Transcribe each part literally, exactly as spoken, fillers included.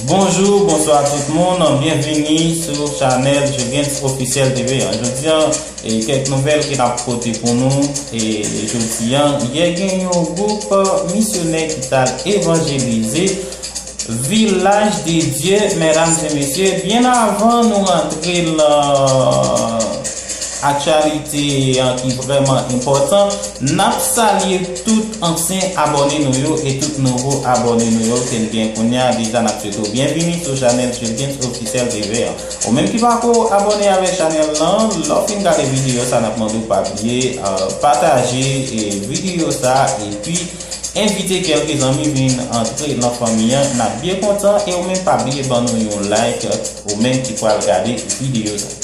Bonjou, bonswa tout moun, byenvini sou chanèl Jurgens Officiel T V. Jodi a, e, kèk nouvèl ke n ap pote pou nou, e, jodi a, yè gen yon gwoup misyonè ki t al evanjelize Vilaj de Dye, medam e mesye, byen avan nou rantre nan aktyalite an ki vrèman enpòtan, n ap salye tout ansyen abòne nou yo e tout nouvo abòne nou yo ke n gen kounye a. Deja, n ap swete w byenvini sou chanèl Jurgens Officiel T V an. Ou menm ki pako abòne avèk chanèl lan, lè w fin gade videyo sa, n ap mande w pa bliye, euh, pataje, e, videyo sa, epi envite kèlke zanmi vin antre nan fanmi an. N ap byen kontan, e ou menm pa bliye ban nou yon like, ou menm ki pral gade videyo sa.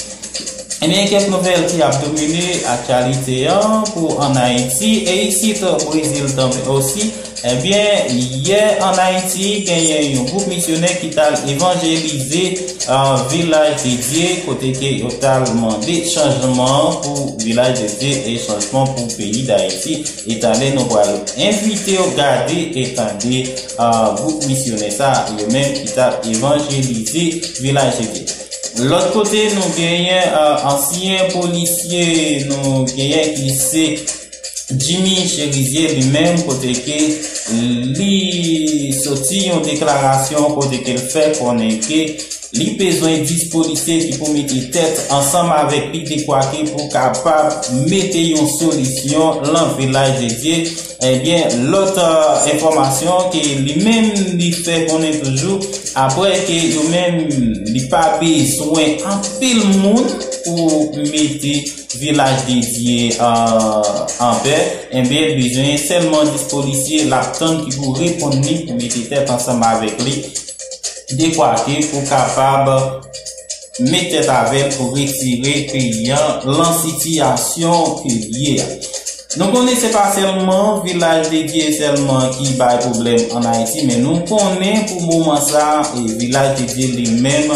Ebyen, kèk nouvèl ki ap domine aktyalite an pou ann Ayiti, e isit Brezil tanmen osi. Ebyen, yè ann Ayiti, genyen yon gwoup misyonè ki t al evanjelize, euh, Vilaj de Dye, kote ke yo t al mande chanjman pou Vilaj de Dye e chanjman pou peyi Dayiti. E talè nou pral envite w gade e tande, euh, gwoup misyonè sa yo menm ki t ap evanjelize Vilaj de Dye. Lòt kote, nou genyen, euh, ansyen polisye, nou genyen ki se Jimmy Chérizier li menm, kote ke li soti yon deklarasyon kote ke l fè konnen ke li bezwen dis polisye ki pou mete tèt ansanm avèk li dekwa ke pou kapab mete yon solisyon lan Vilaj de Dye. Ebyen, lòt, euh, enfòmasyon ke li menm li fè konnen toujou, apre ke yo menm li pa bezwen anpil moun pou mete Vilaj de Dye, euh, an pè, ebyen, l bezwen sèlman dis polisye l ap tann ki pou reponn li pou mete tèt ansanm avèk li, dekwa ke pou kapab met tèt avè l pou retire peyi an lan sitiyasyon ke l ye a. Nou konnen se pa sèlman Vilaj de Dye sèlman ki bay pwoblèm ann Ayiti, men nou konnen pou moman sa, e, Vilaj de Dye li menm,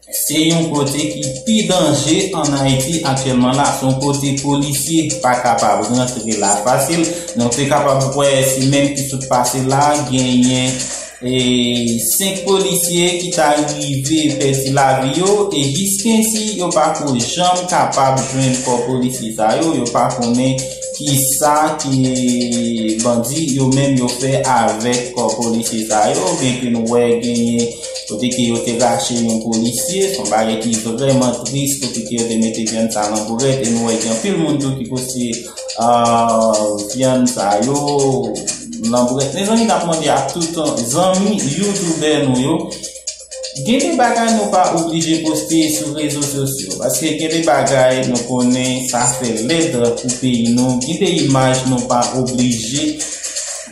se yon kote ki pi danje ann Ayiti aktyèlman la. Se yon kote polisye pa kapab rantre la fasil. Nou te kapab wè semèn ki sot pase la, genyen, e, senk polisye ki ta rive pèdi lavi yo, e jiskensi yo pa ko janm kapab jwenn kò polisye sa yo, yo pa konnen kisa ki bandi yo menm yo fè avèk kò polisye sa yo, byen ke nou wè genyen kote ke yo te rache yon polisye, se yon bagay ki vrèman tris, kote ke yo te mete vyann sa nan bourèt, e nou wè gen anpil moun tou ki poste, ah, vyann sa yo nan bourèt. Mezanmi, n ap mande a tout zanmi youtubè nou yo, gen de bagay nou pa oblije poste sou rezo sosyo, paske gen de bagay nou konnen sa fè lèd pou peyi nou, gen de imaj nou pa oblije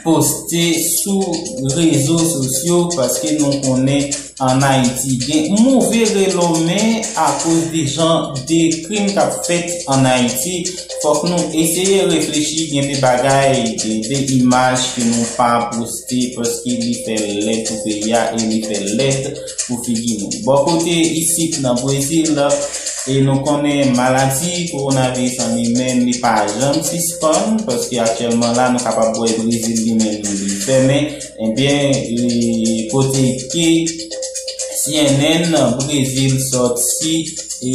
poste sou rezo sosyo, paske nou konnen ann Ayiti gen move renome akoz de jan de krim k ap fèt ann Ayiti. Fòk nou eseye reflechi, gen de bagay, gen de imaj ke nou pa poste, paske li fè lèd pou peyi a e li fè lèd pou figi nou. Bò kote isit nan Brezil, e nou konnen maladi kowonaviris an li menm, li pa janm sispann, paske aktyèlman la, nou kapab wè Brezil li menm li fèmen. Ebyen, e, kote ke C N N Brezil sòti, e,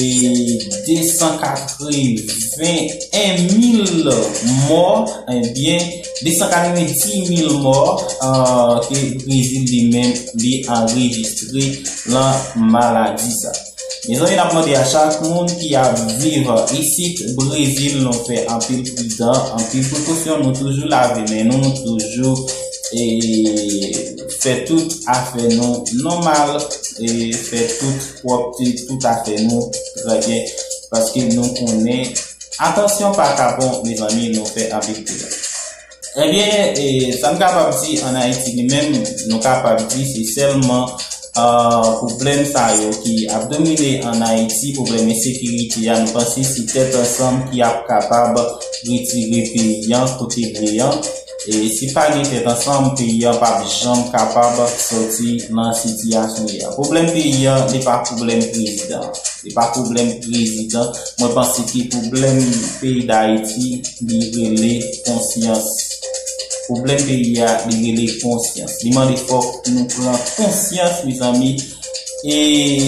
de san katreven en mil mò, ebyen, de san katreven dis mil mò, ah, ke Brezil li menm li anrejistre lan maladi sa. Mezanmi, n ap mande a chak moun ki ap viv isit Brezil, nou fè anpil pridan, anpil prekosyon, nou toujou lave men nou, nou toujou, e, fè tout afè nou nòmal, e, fè tout pwòpte, tout afè nou trè byen, paske nou konnen atansyon pa ka bon, mezanmi, nou fè anpil pridan. Ebyen, e, sa n kapab di ann Ayiti li menm, nou kapab di se sèlman, ah, pwoblèm sa yo ki ap domine ann Ayiti, pwoblèm ensekirite a, nou panse se tèt ansanm ki ap kapab retire peyi an kote l ye an. E si pa gen tèt ansanm, peyi an p ap janm kapab sòti nan sitiyasyon li a. Pwoblèm peyi an, li pa pwoblèm prezidan. Li pa pwoblèm prezidan. Mwen panse ke pwoblèm peyi Dayiti, li rele konsyans. Pwoblèm peyi a, li rele konsyans. Li mande fòk nou pran konsyans, mezanmi. E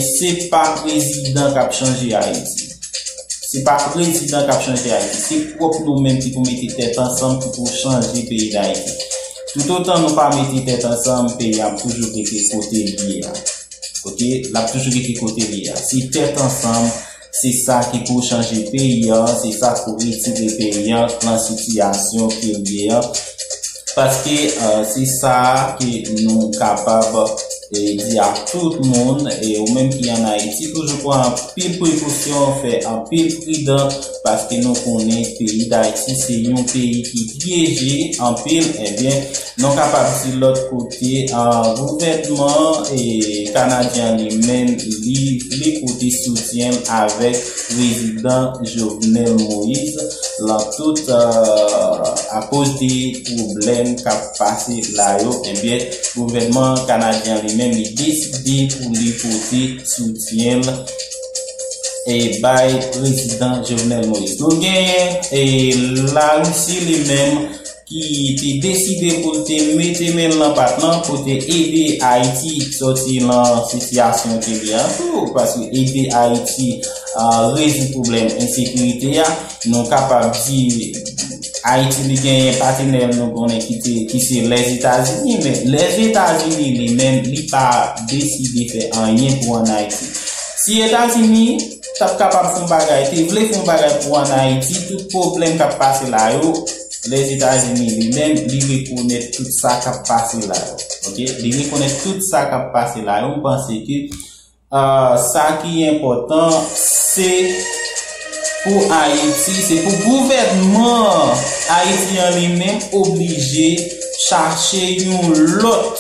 se pa prezidan k ap chanje Ayiti. Se pa prezidan k ap chanje Ayiti. Se pwòp nou menm ki pou mete tèt ansanm, ki pou chanje peyi Dayiti. Toutotan nou pa mete tèt ansanm, peyi a ap toujou rete kote l ye a. Oke? L ap toujou rete kote l ye a. Se tèt ansanm, se sa ki pou chanje peyi a, se sa k pou retire peyi a nan sitiyasyon ke l ye a. Paske, eh, se sa ke nou kapab, eh, di a tout moun, e ou menm ki ann Ayiti, toujou pran anpil prekosyon, fè anpil pridan, paske nou konnen peyi Dayiti se yon peyi ki pyeje anpil, ebyen, nou kapab di lòt kote, ah, gouvènman, eh, kanadyen li menm, li vle pote soutyen l avèk prezidan Jovenel Moïse, lan tout, eh, akoz de pwoblèm k ap pase la yo, ebyen, gouvènman kanadyen li menm, li deside pou li pote soutyen l e bay prezidan Jovenel Moïse. Nou genyen, e, Larisi li menm ki te deside pou l te mete men l nan pat lan pou te ede Ayiti sòti lan sitiyasyon ke li an tou, paske ede Ayiti, a, rezoud pwoblèm ensekirite a, nou kapab di Ayiti li genyen patnè l nou konnen ki te, ki se Lèzetazini, men Lèzetazini li menm li pa deside fè anyen pou ann Ayiti. Si Etazini t ap kapab fè yon bagay, te vle fè yon bagay pou ann Ayiti, tout pwoblèm k ap pase la yo, Lèzetazini li menm, li rekonèt tout sa k ap pase la yo. Oke? Li rekonèt tout sa k ap pase la yo. M panse ke, ah, sa ki enpòtan, se pou Ayiti, se pou gouvènman Ayiti an li menm oblije chache yon lòt,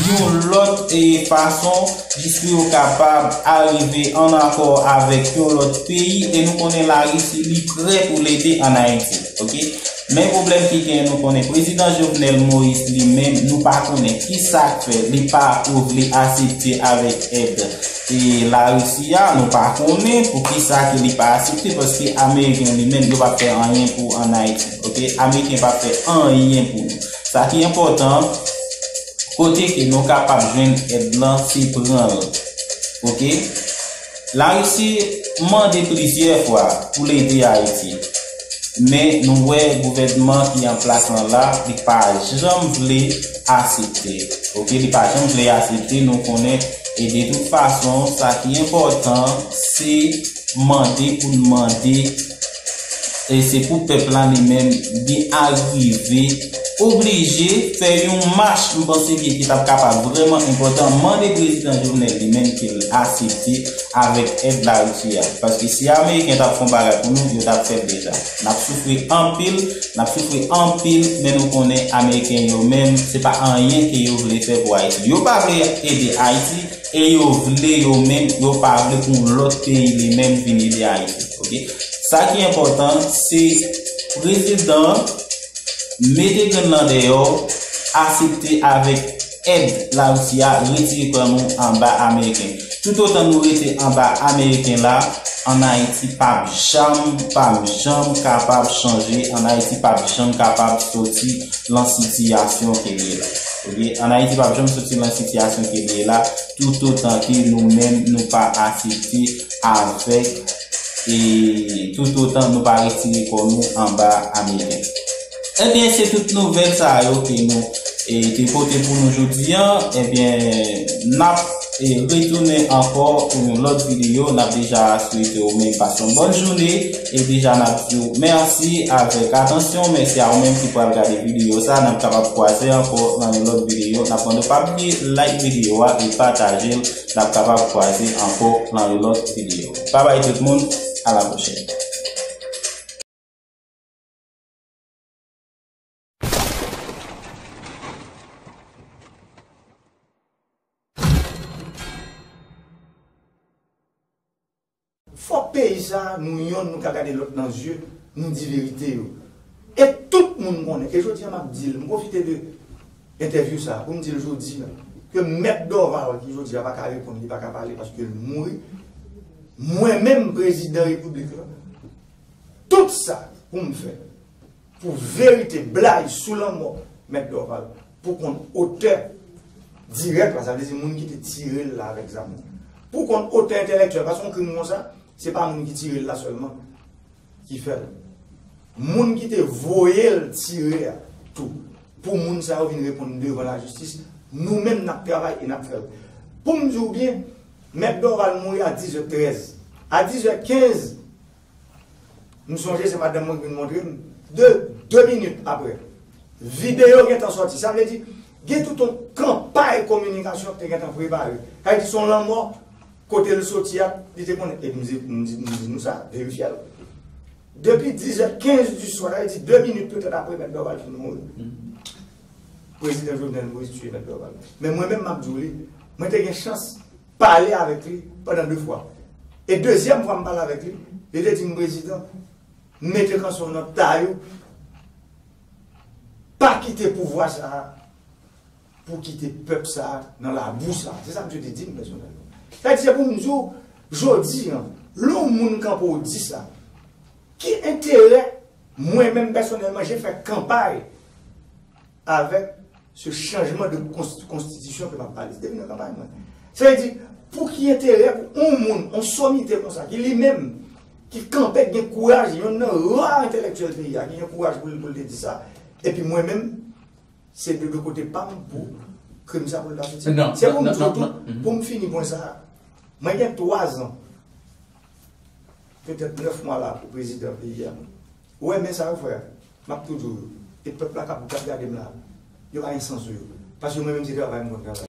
yon lòt, e, fason jis pou yo kapab arive an akò avèk yon lòt peyi, e nou konnen Larisi li prè pou l ede ann Ayiti, oke? Men pwoblèm ki genyen, nou konnen prezidan Jovenel Moïse li menm, nou pa konnen ki sa k fè li pa vle asepte avèk èd, e, Larisi a, nou pa konnen pou ki sa ke li pa asepte, paske Ameriken li menm, yo p ap fè anyen pou ann Ayiti, oke? Ameriken p ap fè anyen pou nou. Sa ki enpòtan, kote ke nou kapab jwenn èd lan, se pran l. Oke? Larisi mande plizyè fwa pou l ede Ayiti. Men nou wè gouvènman ki an plas lan la, li pa janm vle asepte. Oke? Li pa janm vle asepte. Nou konnen, e de tout fason, sa ki enpòtan, se mande pou n mande, e se pou pèp la li menm li arive oblije fè yon mach, m panse ke ki t ap kapab vrèman enpòtan, mande prezidan Jovenel li menm ke l asepte avèk èd Larisi a. Paske si Ameriken t ap fè yon bagay pou nou, yo t ap fè l deja. N ap soufri anpil, n ap soufri anpil, men nou konnen Ameriken yo menm, se pa anyen ke yo vle fè pou Ayiti. Yo pa vle ede Ayiti, e yo vle yo menm, yo pa vle pou yon lòt peyi li menm vin ede Ayiti. Oke? Sa ki enpòtan, se prezidan mete grenn lan deyò, asepte avèk èd Larisi a, retire kò nou anba Ameriken. Toutotan nou rete anba Ameriken la, ann Ayiti p ap janm, p ap janm kapab chanje, ann Ayiti p ap janm kapab soti lan sitiyasyon ke li ye la. Oke? Ann Ayiti p ap janm soti lan sitiyasyon ke li ye la, toutotan ke nou menm nou pa asepte avèk, e toutotan nou pa retire kò nou anba Ameriken. Ebyen, se tout nouvèl sa yo ke nou, e, te pote pou nou jodi a. Ebyen, n ap, e, retounen ankò pou yon lòt videyo. N ap deja swete ou menm pase yon bòn jounen. E deja n ap di w mèsi avèk atansyon, mèsi a ou menm ki pral gade videyo sa, n ap kapab kwaze ankò nan yon lòt videyo. N ap mande w pa bliye like videyo a e pataje l, n ap kapab kwaze ankò nan yon lòt videyo. Babay tout moun, a la pwochèn. Fòk peyi sa a, nou yonn, nou ka gade lòt nan zye, nou di verite yo. E tout moun konnen. E jodi a, m ap di l, m pwofite de entèvyou sa a pou m di l jodi a, ke Mèt Dorval, ki jodi a pa ka reponn, li pa ka pale paske l mouri, mwen menm, prezidan repiblik la, tout sa pou m fè, pou verite, blag sou lanmò, Mèt Dorval, pou konn otè dirèk la, sa vle di moun ki te tire l la avèk zam nan. Pou konn otè entèlektyèl, paske yon krim konsa, se pa moun ki tire l la sèlman ki fè l. Moun ki te voye l tire a tou. Pou moun sa yo vin reponn devan lajistis, nou menm n ap travay e n ap fè l. Pou m di w byen, Mèt Dorval mouri a dizè trèz. A dizè kenz, m sonje se madanm mwen ki vin montre m. De, de minit apre, videyo gentan sòti. Sa vle di, gen tout yon kanpay kominikasyon ki te gentan prepare. Sa vle di, se yon lanmò, kote l soti a, li te konnen. E m di, m di, m di nou sa, verifye l. Depi dizè kenz di swa, sa vle di, de minit petèt apre Mèt Dorval fin mouri. Prezidan Jovenel Moïse tiye Mèt Dorval. Men mwen menm, m ap di w li, mwen te gen chans pale avèk li pandan de fwa. E dezyèm fwa m pale avèk li, li te di m, "Prezidan, mete kanson w nan tay ou, pa kite pouvwa sa a pou kite pèp sa a nan labou sa a." Se sa misye te di m pèsonèlman. Sa di, se pou m di w, jodi a, lè yon moun kanpe w di sa, ki enterè mwen menm pèsonèlman, je fè kanpay avèk se chanjman de konst-, konstitisyon ke m ap pale. Se te vin nan kanpay mwen. Sa vle di, pou ki enterè pou yon moun, yon somite konsa, ki li menm, ki kanpe, ki gen kouraj, yonn nan ra entèlektyèl peyi a, ki gen kouraj pou l, pou l te di sa, epi mwen menm, se de, de kote pa m pou krim sa pou l ta soti. Non, se pou m di w tou, pou m fini pwen sa a, mwen gen twa zan, petèt nèf mwa la pou prezidan peyi a. Ou wè men sa yo, frè, m ap tou di w yo. E pèp la k ap, k ap gade m la, yo pa gen sans yo. Paske mwen menm se travay m konn travay.